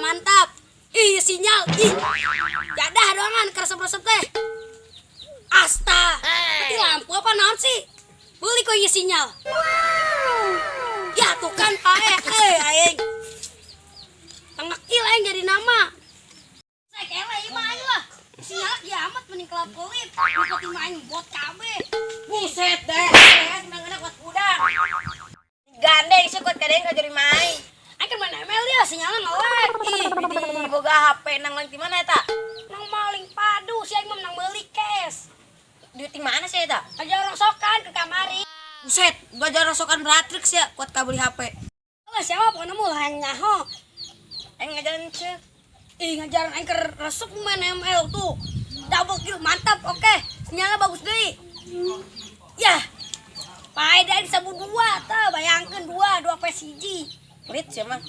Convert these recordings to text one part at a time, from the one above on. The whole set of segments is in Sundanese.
Mantap. Ih, sinyal. Ih. Jadah doangan keresep-resep teh. Asta. Mati lampu apa naon sih? Beli kok ieu sinyal. Ya tuh kan pae eh aing. Tengekil aing jadi nama. Saya kele ieu mah aing lah. Sinyal ya amat mending kelap kelip. Lupa imah aing bot kabeh. Buset deh, senang kuat udang. Gandeng sih kuat kadang jadi main. Aing kan main ML ya sinyalnya ngelek. Ih, di boga HP nang lain di mana eta? Nang maling padu si aing mah menang meuli cash. Duit di mana sih eta? Aja rongsokan ke kamari. Buset, gua rongsokan beratrix ya kuat ka beli HP. Lah siapa pokoknya mau lah yang nyaho. Aing ngajaran cek. Ih ngajaran aing keur resep main ML tuh. Double kill mantap, oke. Sinyalnya bagus deui. Yah. Pae aing sabu dua tah, bayangkeun dua, dua PS hiji. Pelit sih mah.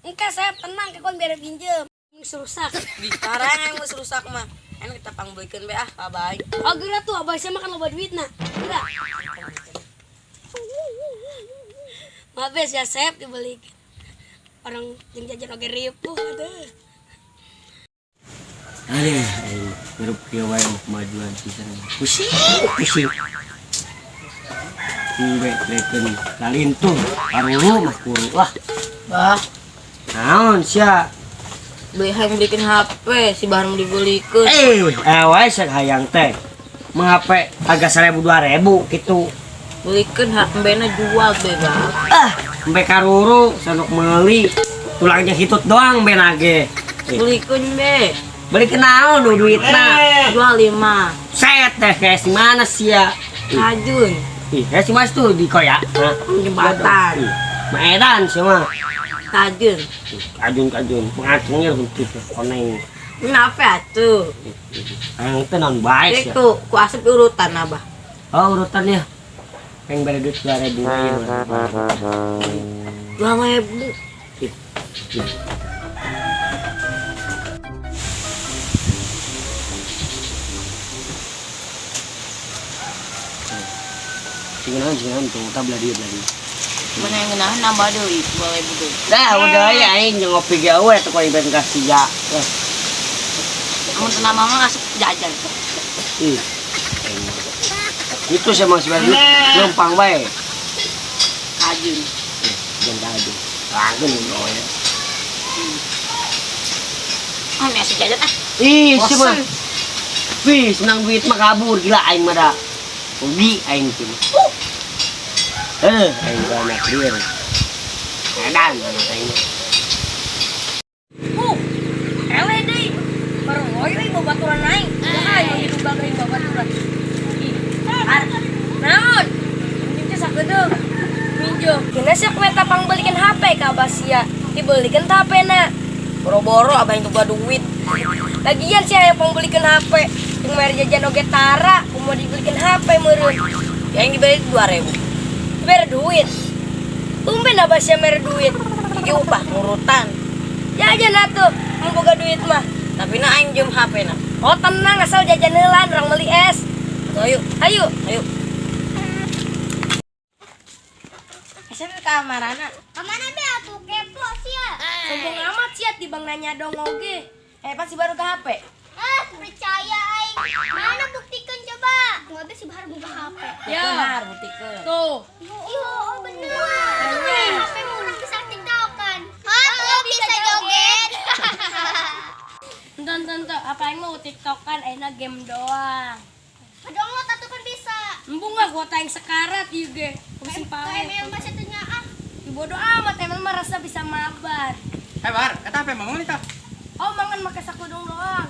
Engke saya tenang ke kon biar pinjem. Geus rusak. Di sekarang aing geus rusak mah. Aing kita pangbelikeun be ah, ka aing. Oh geura tuh abah saya makan loba duitna. Geura. Maaf ya Sep dibeli. Orang yang jajan oge ripuh aduh. Aduh, aing hirup kieu wae mah kemajuan pisan. Pusing, pusing. Embe trekeun kalintuh, paruru mah kuru lah. Bah, Naon sia? beli hayang belikin HP, si Bahar mau dibelikeun. Wae sia hayang teh. Mah HP harga 1000 2000 gitu. Belikan HP-na jual be, Bah. Ah, embe karuru sanok meuli. Tulangnya hitut doang be nage. Belikan be. Beli naon nu duitna? Jual 5. Set teh kayak si mana sia? Kajun. Ih, kayak si mas tuh di koya. Hah? Jembatan. Ih, Maedan sih mah. Kajun. Kajun kajun, pengacungnya gitu koneng. Kenapa atuh? Yang itu non baik ya. Itu ku asup urutan abah. Oh urutannya. Yang beri duit 2000 aja. 2000. Ih, ih. Sing tuh, tak belah dia. Mana yang ngenahan nambah deui 2000 deui. Dah, udah ya aing jeung ngopi gawe tuh kalau iban kasih ya. Amun teu nambah mah asup jajan. Ih. Itu sih emang sebenarnya lempang bae. Kajun. Jangan kajun. Kajun oh ya. Ah, nasi jajan ah. Ih, sih mah. Bosen. Wih, senang duit mah kabur gila aing mah da. Rugi aing sih mah. Aing gua anak liar. Edan anak aing mah. Ele deui. Baru euy euy babaturan aing. Wah, aing hidup bageuing babaturan. Ih, ar. Naon? Minjem sakedeung. Minjem. Kina sia minta pangbelikeun HP ka abah sia. Dibelikeun teh HP-na. Boro-boro abah yang boga duit. Lagian sia aya pangbelikeun HP. Jeung mere jajan oge tara, kumaha dibelikeun HP meureun. Ya yang dibeli 2000. Mere duit. Tumben abah sia mere duit. Iki upah ngurutan. Jajan atuh, mun boga duit mah. Tapi na aing jeung HP na. Oh tenang, asal jajan heula urang meuli es. Tuh, ayo, Ayo. ayo. Siapa ke kamarana? Kemana be atuh kepo sia? Sombong amat sia di bang nanya dong oge. Eh, pasti baru ke HP. Ah, percaya aing. Mana buktikan coba? Ngobe si Bahar buka HP. Ya. Benar, buktikan. Tuh. Iya, oh bener. HP mah urang bisa tiktokan. Hah, tuh bisa joget. Entar, entar, apa yang mau tiktokan enak game doang. Kadang lo tatu kan bisa. Embung ah gua tayang sekarat ieu ge. Pusing Kayak pae. ML masih tanya ah. Ih, Bodoh amat emang mah rasa bisa mabar. Eh Bar, kata apa emang nih tah? Oh, mangan make sakudung doang.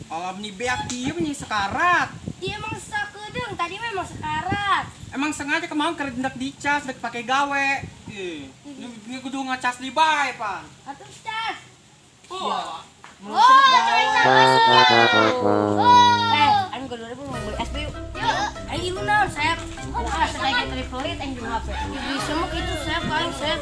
Alam nih beak diem nih sekarat. Dia emang sakedeung, tadi memang sekarat. Emang sengaja kemau kerja dicas, dek pakai gawe. Ih, ini kudu ngecas di bae, pan. Atuh cas. Oh, Oh, cerita sia. Oh. Aing gua 2000 mau beli es yuk. Yuk. Aing ilu naon, saya. Ah, sebagai tripelit aing jeung HP. Bisa mah kitu saya aing saya.